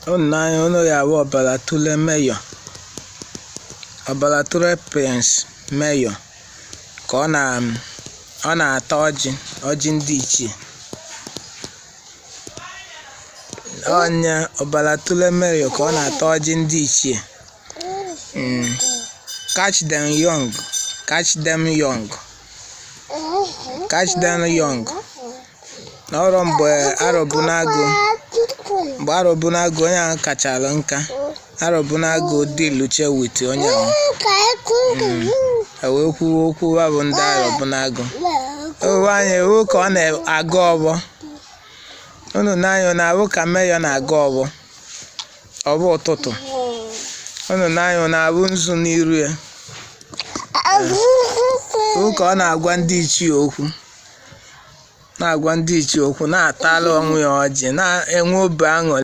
Unu nee anya, unu ya-ahụ Ọbara Tule Mayor, Ọbara Tule Prince Mayor, ka ọ na-ata ọjị, ọjị ndị ichie. Onye Ọbara Tule Mayor ka ọ na-ata ọjị ndị ichie. Catch them young, catch them young, catch them young. N'ọrụ mgbe Arọbunagụ, mgbe Arọbunagụ onye ahụ kachara nka, Arọbunagụ dealuche with onye ahụ, e wee kwuwe okwu wa bụ ndị Arọbunagụ. Owe anya ewu ka ọ na-agọ ọfọ. Unu nee anya na-ahụ ka Mayor na-agọ ọfọ, ọfọ ụtụtụ. Unu nee anya na-ahụ nzu n'iru ya. Ewu ka ọ na-agwa ndị ichie okwu, na-agwa ndị ichie okwu, na-atara onwe ya ọjị, na-enwe obi aṅụrị.